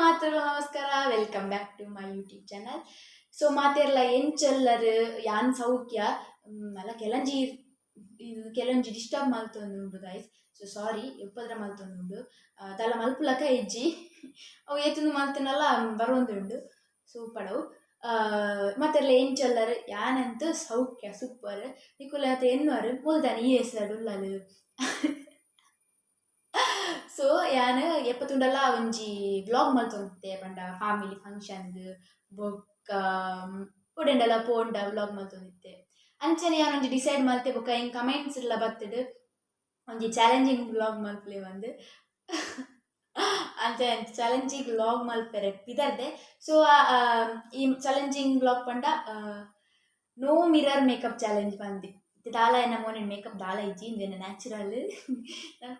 ಮಾತೆರ್ಲ ನಮಸ್ಕಾರ, welcome back to my YouTube channel. So ಮಾತೆರ್ಲ ಎಂಚೆಲ್ಲರ್ ಯಾನ್ ಸೌಖ್ಯ ಅಲ್ಲ ಕೆಲಂಜಿ ಇದು ಕೆಲಂಜಿ ಡಿಸ್ಟರ್ಬ್ ಮಲ್ತೊಂದುಂಡು ಗೈಸ್. ಸೊ ಸಾರಿ ಉಪದ್ರ ಮಲ್ತೊಂದುಂಡು ದಾಲ ಮಲ್ಪುಲಕ ಇಜ್ಜಿ ಅವು ಏತೊಂದು ಮಲ್ತನಲ್ಲ ಬರೋಂದುಂಡು. ಸೊ ಪಡವು ಮಾತೆರ್ಲ ಎಂಚೆಲ್ಲರ್ ಯಾನಂತೂ ಸೌಖ್ಯ ಸೂಪರ್. ನಿಕುಲ ಎನ್ನುವರು ಮುಲ್ದಾನಿ ಈ ಹೆಸರು ಉಲ್ಲಲು. ಸೊ ಯಾನ್ ಎಪ್ಪತ್ತುಂಡಲ ಒಂಜಿ ವ್ಲಾಗ್ ಮಲ್ತೊಂದಿತ್ತೆ ಪಂಡ ಫ್ಯಾಮಿಲಿ ಫಂಕ್ಷನ್ ಬೊಕ್ಕ ಉಡೆಂಡಲ ಪೋಂಡ ವ್ಲಾಗ್ ಮಲ್ತೊಂದಿತ್ತೆ. ಅಂಚನೆ ಯಾನ್ ಒಂಜಿ ಡಿಸೈಡ್ ಮಲ್ತೆ ಬೊಕ್ಕ ಎಂಕ್ ಕಮೆಂಟ್ಸ್ ಎಲ್ಲ ಬತ್ತುಡು ಒಂಜಿ ಚಾಲೆಂಜಿಂಗ್ ವ್ಲಾಗ್ ಮಲ್ಪುಲೆ ಪಂದ್. ಅಂಚ ಚಾಲೆಂಜಿಂಗ್ ವ್ಲಾಗ್ ಮಲ್ಪೆರೆ ಪಿದರ್ದೆ. ಸೊ ಈ ಚಾಲೆಂಜಿಂಗ್ ವ್ಲಾಗ್ ಪಂಡ ನೋ ಮಿರರ್ ಮೇಕಪ್ ಚಾಲೆಂಜ್ ಪಂದ್. ದಾಲ ಎನ್ನ ಮೋನೆಡ್ ಮೇಕಪ್ ದಾಲ ಇಜ್ಜಿ, ಇಂದೆನ ನ್ಯಾಚುರಲ್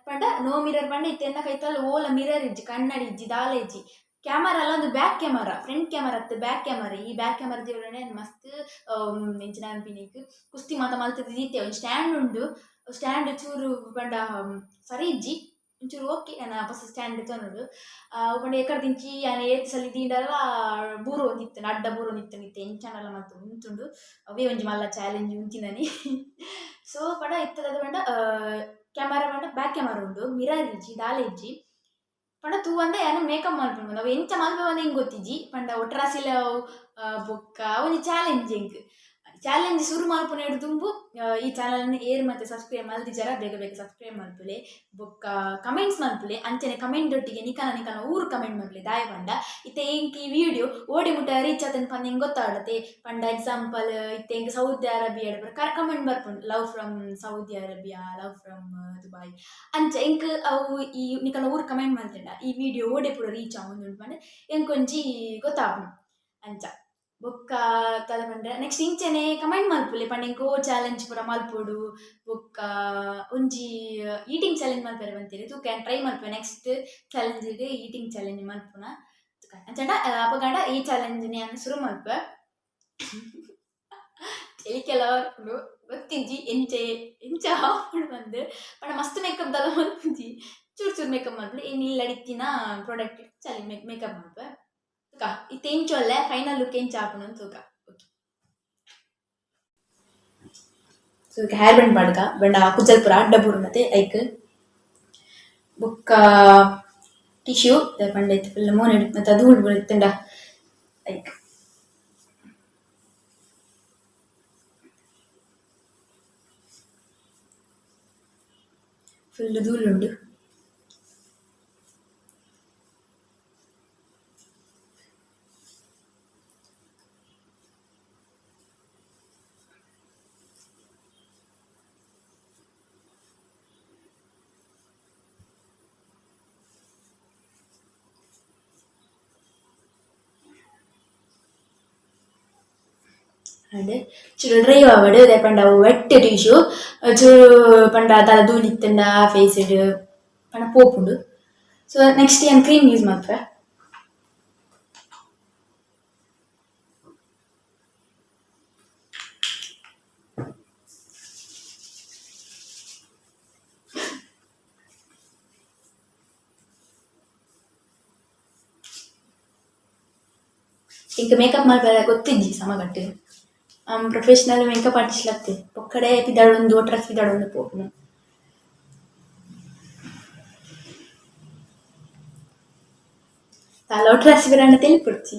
ಪಂಡ ನೋ ಮಿರರ್ ಪಂಡ ಇತ್ತೆ ಎನ್ನ ಕೈತಲ್ ಓಲ ಮಿರರ್ ಇಜ್ಜಿ, ಕನ್ನಡಿ ಇಜ್ಜಿ, ದಾಲ ಇಜ್ಜಿ. ಕ್ಯಾಮರಾ ಅಲ್ಲ ಒಂದು ಬ್ಯಾಕ್ ಕ್ಯಾಮರಾ, ಫ್ರಂಟ್ ಕ್ಯಾಮರಾ ಅತ್ತು ಬ್ಯಾಕ್ ಕ್ಯಾಮರಾ. ಈ ಬ್ಯಾಕ್ ಕ್ಯಾಮರಾ ದೇವರನೆ ಮಸ್ತ್ ಎಂಚಿನ ಪನ್ಪಿನಿಕ್ ಕುಸ್ತಿ ಮಾತ ಮಲ್ತುದು ದೀತೆ. ಒಂಜಿ ಸ್ಟ್ಯಾಂಡ್ ಉಂಡು, ಸ್ಟ್ಯಾಂಡ್ ಚೂರು ಪಂಡ ಸರಿ ಇಜ್ಜಿ, ಒಂಚೂರು ಓಕೆ ಯಾನ ಪೊಸ ಸ್ಟ್ಯಾಂಡ್ ದೆತೊನೊಡು. ಪಂಡ ಎಕಡ್ದಿಂಚಿ ಯಾನ್ ಏತ್ ಸಲಿ ದೀಂಡಲ ಬೂರೊಂದಿತ್ತುಂಡು, ಅಡ್ಡ ಬೂರೊಂದಿತ್ತುಂಡು. ಇತ್ತೆ ಎಂಚಾಂಡಲ ಮಲ್ತ್ ಉಂತುಂಡು, ಅವೇ ಒಂಜಿ ಮಲ್ಲ ಚಾಲೆಂಜ್ ಉಂತಿನನಿ. ಸೊ ಪಂಡ ಇತ್ತದ ಪಂಡ ಕ್ಯಾಮರಾ ಪಂಡ ಬ್ಯಾಕ್ ಕ್ಯಾಮರಾ ಉಂಡು, ಮಿರರ್ ಇಜ್ಜಿ, ದಾಲ ಇಜ್ಜಿ. ಪಂಡ ತೂವಂದೆ ಯಾನ್ ಮೇಕಪ್ ಮಲ್ಪುನು, ಅವು ಎಂಚ ಮಲ್ಪೆ ಪಂದ್ ಎಂಕ್ ಗೊತ್ತಿಜ್ಜಿ. ಪಂಡ ಒಟ್ರಾಸಿಲ ಬೊಕ್ಕ ಒಂಜಿ ಚಾಲೆಂಜ್ ಎಂಕ್. ಚಾಲೆಂಜ್ ಸುರು ಮಲ್ಪುನೆಡ್ ದುಂಬು ಈ ಚಾನಲ್ನ್ ಏರ್ ಮತ್ತೆ ಸಬ್ಸ್ಕ್ರೈಬ್ ಮಲ್ದಿಜರ ಬೇಗ ಬೇಗ ಸಬ್ಸ್ಕ್ರೈಬ್ ಮಲ್ಪುಲೆ, ಬೊಕ್ಕ ಕಮೆಂಟ್ಸ್ ಮಲ್ಪುಲೆ. ಅಂಚನೆ ಕಮೆಂಟ್ ಒಟ್ಟಿಗೆ ನಿಕನ ನಿಕನ ಊರು ಕಮೆಂಟ್ ಮಲ್ಪುಲೆ. ದಾಯೆ ಪಂಡ ಇತ್ತೆ ಎಂಕ್ ಈ ವಿಡಿಯೋ ಓಡೆ ಮುಟ್ಟ ರೀಚ್ ಆತುಂಡು ಪಂದ್ ಎಂಕ್ ಗೊತ್ತಾವಡತೆ. ಪಂಡ ಎಕ್ಸಾಂಪಲ್ ಇತ್ತೆ ಎಂಕ್ ಸೌದಿ ಅರೇಬಿಯಾಡ್ ಪೂರ ಕಮೆಂಟ್ ಬರ್ಪುಂಡು, love from Saudi Arabia, love from Dubai. ಅಂಚ ಎಂಕ್ ಅವು ಈ ನಿಕನ ಊರು ಕಮೆಂಟ್ ಮಲ್ತುಂಡ ಈ ವಿಡಿಯೋ ಓಡೆ ಪೂರ ರೀಚ್ ಆವೊಂದುಂಡು ಪಂಡ ಎಂಕೊಂಜಿ ಗೊತ್ತಾಪುಂಡು. ಅಂಚ ಬೊಕ್ಕ ದಾದ ಪಂಡ ನೆಕ್ಸ್ಟ್ ಇಂಚನೆ ಕಮೆಂಟ್ ಮಲ್ಪುಲೆ. ಪಂಡ ಎಂಕ್ ಓ ಚಾಲೆಂಜ್ ಪೂರ ಮಲ್ಪೊಡು, ಬೊಕ್ಕ ಒಂಜಿ ಈಟಿಂಗ್ ಚಾಲೆಂಜ್ ಮಲ್ಪೆರೆ ಪಂತೆರ್. ತೂಕ ಯಾನ್ ಟ್ರೈ ಮಲ್ಪುವೆ ನೆಕ್ಸ್ಟ್ ಚಾಲೆಂಜ್ ಗ್ ಈಟಿಂಗ್ ಚಾಲೆಂಜ್ ಮಲ್ಪುನ. ಅಂಚಂಡ ಅಪಗಂಡ ಈ ಚಾಲೆಂಜ್ ನ್ ಯಾನ್ ಸುರು ಮಲ್ಪುವೆ. ತೆಲಿಕೆಲ ಬರ್ಪುಂಡು, ಗೊತ್ತಿಜ್ಜಿ ಎಂಚ ಎಂಚ ಆಪುಂಡು ಪಂದ್. ಪಂಡ ಮಸ್ತ್ ಮೇಕಪ್ ದಾಲ ಮಲ್ಪುಜಿ, ಚೂರು ಚೂರು ಮೇಕಪ್ ಮಲ್ಪುಲೆ. ಇನಿ ಇಲ್ಲಡ್ ಇತ್ತಿನ ಪ್ರಾಡಕ್ಟ್ ಚಾಲೆಂಜ್ ಮೇಕಪ್ ಮಲ್ಪುವೆ. ತೂಕ ಇತ್ತೆ ಎಂಚ ಉಲ್ಲೆ ಫೈನಲ್ ಲುಕ್ ಎಂಚ ಆಪುಂಡು ಅಂದ್ ತೂಕ. ಓಕೆ ಸೊ ಹೇರ್ ಬ್ಯಾಂಡ್ ಪಾಡ್ಗ ಬೊಂಡ ಕುಜಲ್ ಪೂರ ಅಡ್ಡ ಬೂರುಂಡತೆ ಐಕ್. ಬೊಕ್ಕ ಟಿಶ್ಯೂ ದಾಯೆ ಪಂಡ ಇತ್ತೆ ಫುಲ್ ಮೋನೆಡ್ ಮಾತ ಧೂಳು ಪೂರ ಇತ್ತುಂಡ ಐಕ್. ಫುಲ್ ಧೂಳುಂಡು. ಅಂಡ್ ಚೂರು ಡ್ರೈ ಆವಡ್ ದಾಯೆ ಪಂಡ ಅವು ವೆಟ್ ಟಿಶ್ಯೂ ಚೂರು ಪಂಡ ದಾಲ ಧೂಳು ಇತ್ತ್ಂಡ ಫೇಸ್ ಡ್ ಪಂಡ ಪೋಪುಂಡು. ಸೊ ನೆಕ್ಸ್ಟ್ ಯಾನ್ ಕ್ರೀಮ್ ಯೂಸ್ ಮಲ್ಪುವೆ. ಎಂಕ್ ಮೇಕಪ್ ಮಲ್ಪೆರೆ ಗೊತ್ತಿಜ್ಜಿ ಸಮಗಟ್ಟ್. ಪ್ರೊಫೆಷನಲ್ ಮೇಕಪ್ ಆರ್ಟಿಸ್ಟ್ ಅತ್ತೆ, ಪೊಕ್ಕಡೆ ಪಿದಾಡೊಂದು ಒಟ್ರಾಸಿ ಪಿದಾಡೊಂದು ಪೋಪುನ. ದಾಲ ಒಟ್ರಾಸಿ ಪಿದಾಡ್ಂಡ ತೆಲಿಪೊಡ್ಚಿ.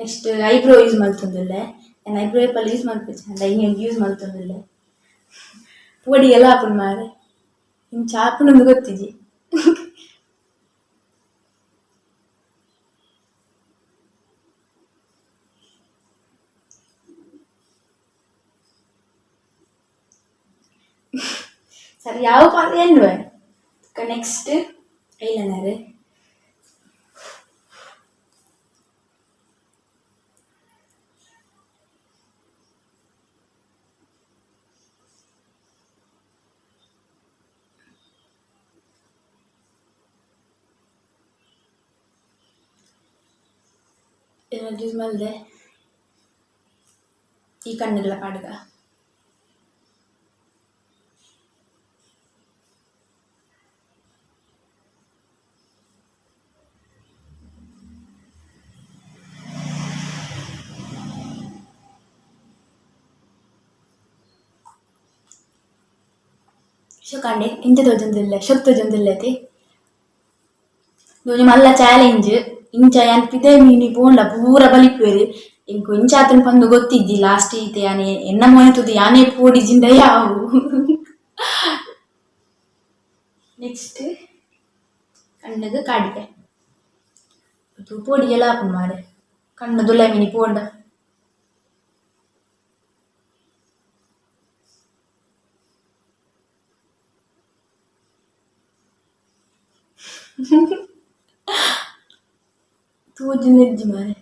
ನೆಕ್ಸ್ಟ್ ಐಬ್ರೋ ಯೂಸ್ ಮಲ್ತೊಂದುಲ್ಲೆ. ಯಾನ್ ಐಬ್ರೋ ಏಪಲ ಯೂಸ್ ಮಲ್ಪುಜಿ ಆಂಡ ಇನಿ ಒಂಜಿ ಯೂಸ್ ಮಲ್ತೊಂದುಲ್ಲೆ. ಪೋಡಿಗೆಲ ಆಪುಂಡು ಮಾರ್ರೆ, ಇಂಚ ಆಪುಂಡುಂದು ಗೊತ್ತಿಜ್ಜಿ. ಸರಿ ಯಾವ ಪಾತ್ರ ಎನ್ನುವೆ. Next eyeliner. ಯೂಸ್ ಮಲ್ದೆ ಈ ಕಣ್ಣುಗಳ ಪಾಡ್ಗ. ಶೋಕಂಡೆ ಇಂಚ ತೋಜೊಂದುಲ್ಲೆ ಶೋಕ್ ತೋಜೊಂದುಲ್ಲೆತೆ ಒಂಜಿ ಮಲ್ಲ ಚಾಲೆಂಜ್ ಇಂಚ ಯಾನ್ ಪಿದೈ ಮೀನಿ ಪೋಂಡ ಪೂರ ಬಲಿಪುವೆರ್ ಎಂಕ್ ಇಂಚಾತನ್ ಪಂದ್ ಗೊತ್ತಿಜ್ಜಿ ಲಾಸ್ಟ್ ಈತೆ ಯಾನೆ ಎನ್ನ ಮೋನೆ ತೂದು ಯಾನೇ ಪೋಡಿಜಿಂಡ ಯಾವು. ನೆಕ್ಸ್ಟ್ ಕಣ್ಣುಗ್ ಕಾಡಿಗೆ ತೂ ಪೋಡಿಗೆಲ ಆಪುಂಡು ಮಾರ್ರೆ ಕಣ್ಣು ದುಲಾಯಿ ಮಿನಿ ಪೋಂಡ. ತೋಜುನಿಜ್ಜಿ ಮಾರ್ರೆ.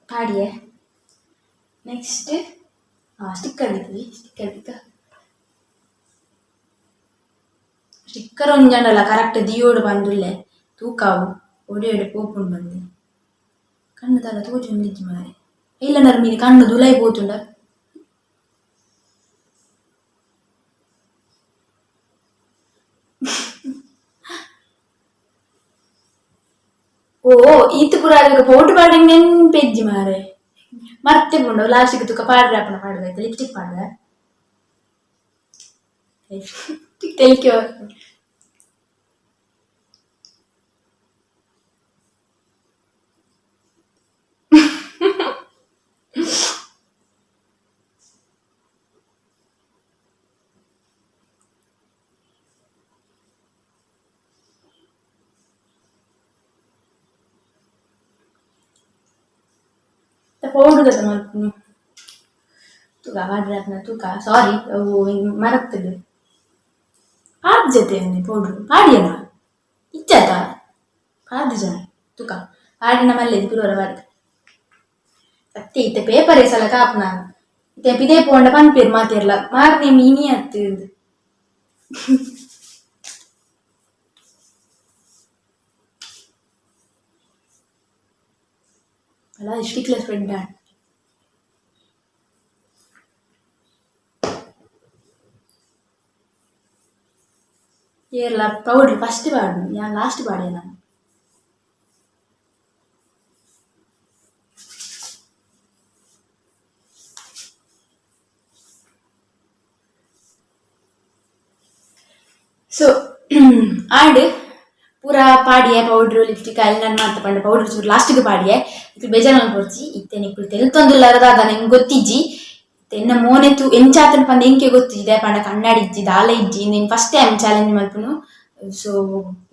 ಪಾಡಿಯೆ ನೆಕ್ಸ್ಟ್ ಸ್ಟಿಕ್ಕರ್ ದೀಪುಜಿ ಸ್ಟಿಕ್ಕರ್ ದೀಕ ಸ್ಟಿಕ್ಕರ್ ಒಂಜಾಂಡಲ ಕರೆಕ್ಟ್ ದಿಯೋಡು ಪಂದುಲ್ಲೆ ತೂಕ ಅವು ಒಡೆ ಒಡೆ ಪೋಪುಂಡು ಪಂದ್ ಕಣ್ಣು ದಾಲ ತೋಜೊಂದಿಜ್ಜಿ ಮಾರ್ರೆ ಐಲೈನರ್ ಮೀನ್ ಕಣ್ಣು ದುಲಾಯಿ ಪೋತುಂಡ. ಓ ಈತ್ ಪೂರ ಆದ್ ಪೌಡ್ರ್ ಪಾಡಿನ ನೆನ್ಪೆಜ್ಜಿ ಮಾರ್ರೆ ಮರ್ತೆ ಪೋಂಡು ಲಾಸ್ಟ್ ಗ್ ತುಕ ಪಾಡ್ರೆ ಆಪುಂಡ ಪಾಡ್ವೆ ಲಿಪ್ಸ್ಟಿಕ್ ಪಾಡ್ವೆ ಲಿಪ್ಸ್ಟಿಕ್ ತೆಲಿಕೆ ಬರ್ಪುಂಡು. ಪೌಡ್ರ್ ದಾದ ಮಲ್ಪುನು ತೂಕ ಪಾಡ್ರೆ ಆಪುನ ತೂಕ ಸಾರಿ ಅವು ಮರತ್ಂಡ್ ಪಾಡ್ಜತೆ ಯಾನ್ ಪೌಡ್ರ್ ಪಾಡಿಯೆನ ಇಜ್ಜತ ಪಾಡ್ದಿಜ ತೂಕ ಪಾಡಿನ ಮಲ್ಲೆದಿ ಪಿರ ಪಾಡ್ದ ಸತ್ಯ ಇತ್ತೆ ಪೇಪರ್ ಸಲಕ ಆಪುನ ಇತ್ತೆ ಪಿದಯಿ ಪೋಂಡ ಪನ್ಪೆರ್ ಮಾತೆರ್ಲ ಮಾರ್ನೆ ಮಿನಿ ಅತ್ತ್ ಇಂದ್. ಅಲ ಇಷ್ಟಿಕ್ಲ ಸ್ಪ್ರೆಡ್ ಆಂಡ್. ಏರ್ಲ ಪೌಡ್ರ್ ಫಸ್ಟ್ ಪಾಡುನು ಯಾನ್ ಲಾಸ್ಟ್ ಪಾಡ್ಯೆನ. ಸೊ ಆಂಡ್ ಪೂರ ಪಾಡಿಯೆ ಪೌಡ್ರ್ ಲಿಪ್ಸ್ಟಿಕ್ ಐಲೈನರ್ ಮಾತ ಪಂಡ ಪೌಡ್ರ್ ಚೂರು ಲಾಸ್ಟ್ ಗ್ ಪಾಡಿಯೆ ನಿಕುಲು ಬೇಜಾರ್ ಮಲ್ಪೊಡ್ಚಿ ಇತ್ತೆ ನಿಕುಲು ತೆಲ್ತೊಂದುಲ್ಲರ್ ದಾದ ಎಂಕ್ ಗೊತ್ತಿಜ್ಜಿ ಇತ್ತೆ ಎನ್ನ ಮೋನೆ ತೂ ಎಂಚ ಆತ್ಂಡ್ ಪಂದ್ ಎಂಕೆ ಗೊತ್ತಿಜ್ಜಿ ದಾಯೆ ಪಂಡ ಕನ್ನಡಿ ಇಜ್ಜಿ ದಾಲ ಇಜ್ಜಿ ಇಂದೆನ್ ಫಸ್ಟ್ ಟೈಮ್ ಚಾಲೆಂಜ್ ಮಲ್ಪುನು ಸೊ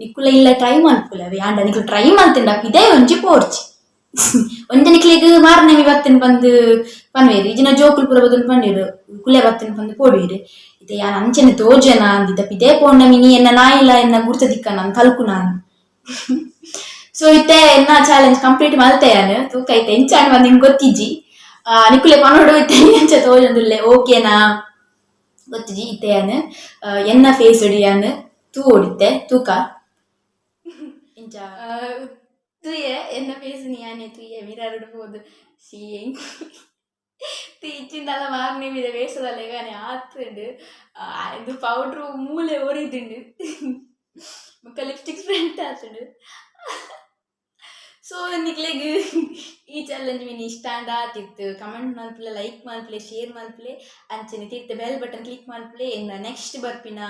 ನಿಕುಲ ಇಲ್ಲ ಟ್ರೈ ಮಲ್ಪುಲೆ ಅವೆ ಆಂಡ ನಿಕುಲು ಟ್ರೈ ಮಲ್ತ್ಂಡ ಪಿದಯಿ ಒಂಜಿ ಪೋಡ್ಚಿ ಒಂಜಿ ನಿಕ್ಲೆಗ್ ಮಾರ್ನೆಮಿ ಬತ್ತ್ಂಡ್ ಪಂದ್ ಪನ್ವೆರ್ ಇಜ್ಜಿಂಡ ಜೋಕುಲು ಪೂರ ಬತ್ತುಂಡು ಪನ್ವೆರ್ ಕುಲೆ ಬತ್ತ್ಂಡ್ ಪಂದ್ ಪೋಡ್ವೆರ್ ಇತ್ತೆ ಯಾನ್ ಅಂಚನೆ ತೋಜುವೆನಾ ಅಂದ್ ಇತ್ತೆ ಪಿದಯಿ ಪೋಂಡ ಮಿನಿ ಎನ್ನ ನಾಯಿಲ ಎನ್ನ ಗುರ್ತ ತಿಕ್ಕನ ಅಂದ್ ಕಲ್ಕುನ ಅಂದ್ ಸೊ ಇತ್ತೆ ಎನ್ನ ಚಾಲೆಂಜ್ ಕಂಪ್ಲೀಟ್ ಮಲ್ತೆ ಯಾನ್ ತೂಕ ಇತ್ತೆ ಎಂಚ ಆಂಡ್ ಪಂದ್ ಎಂಕ್ ಗೊತ್ತಿಜ್ಜಿ ನಿಕುಲೆ ಪನೊಡು ಇತ್ತೆ ಎಂಚ ತೋಜೊಂದುಲ್ಲೆ ಓಕೆನಾ ಗೊತ್ತಿಜ್ಜಿ ಇತ್ತೆ ಯಾನ್ ಎನ್ನ ಫೇಸ್ ಡ್ ಯಾನ್ ತೂವೊಡು ಇತ್ತೆ ತೂಕ ಇಂಚ ತೂಯೆ ಎನ್ನ ಫೇಸ್ ನ್ ಯಾನೆ ತೂಯೆ ಮಿರರ್ ಡ್ ಪೋದು ಶೀ ಇಜ್ಜಿಂಡಲ ಮಾರ್ನೆಮಿದ ವೇಷದ ಲೆಗನೆ ಆತ್ಂಡ್ ಇದು ಪೌಡ್ರ್ ಮೂಲೆ ಒರಿದ್ಂಡ್ ಬೊಕ ಲಿಪ್ಸ್ಟಿಕ್ ಸ್ಪ್ರೆಡ್ ಆತ್ಂಡ್. ಸೊ ನಿಕ್ಲೆಗ್ ಈ ಚಾಲೆಂಜ್ ಮಿನಿ ಇಷ್ಟ ಆಂಡ ತಿರ್ತ್ ಕಮೆಂಟ್ ಮಲ್ಪುಲೆ ಲೈಕ್ ಮಲ್ಪುಲೆ ಶೇರ್ ಮಲ್ಪುಲೆ ಅಂಚನೆ ತಿರ್ತ್ ಬೆಲ್ ಬಟನ್ ಕ್ಲಿಕ್ ಮಲ್ಪುಲೆ ಎನ್ನ ನೆಕ್ಸ್ಟ್ ಬರ್ಪಿನ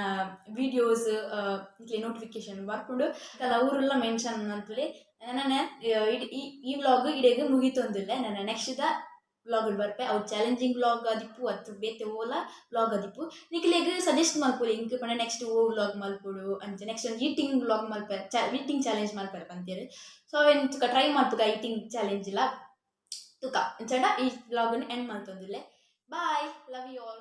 ವೀಡಿಯೋಸ್ ನಿಕ್ಲೆ ನೋಟಿಫಿಕೇಶನ್ ಬರ್ಪುಂಡು ಕೆಲವುರುಲ ಮೆನ್ಷನ್ ಮಲ್ಪುಲೆ. ನನ ಈ ವ್ಲಾಗ್ ಇಡೆಗ್ ಮುಗಿತೊಂದುಲ್ಲೆ ನನ ನೆಕ್ಸ್ಟ್ ದ ವ್ಲಾಗ್ ಬರ್ಪೆ ಅವು ಚಾಲೆಂಜಿಂಗ್ ವ್ಲಾಗ್ ಆದಿಪ್ಪು ಅತ್ತ್ ಬೇತೆ ಓಲ ವ್ಲಾಗ್ ಆದಿಪ್ಪು ನಿಕ್ಲೆಗ್ ಸಜೆಸ್ಟ್ ಮಲ್ಪೊಲಿ ಎಂಕ್ ಪಂಡ ನೆಕ್ಸ್ಟ್ ಓ ವ್ಲಾಗ್ ಮಲ್ಪೊಡು ಅಂಚ ನೆಕ್ಸ್ಟ್ ಒಂಜಿ ಈಟಿಂಗ್ ವ್ಲಾಗ್ ಮಲ್ಪೆ ಈಟಿಂಗ್ ಚಾಲೆಂಜ್ ಮಲ್ಪೆರೆ ಪಂತೆರ್. ಸೊ ಅವೆನ್ ತುಕ ಟ್ರೈ ಮಲ್ಪುಗ ಈಟಿಂಗ್ ಚಾಲೆಂಜ್ ಲ ತುಕ ಅಂಚಾಂಡ ಈ ವ್ಲಾಗ್ ನ್ ಎಂಡ್ ಮಲ್ತೊಂದುಲ್ಲೆ. Bye, love you all.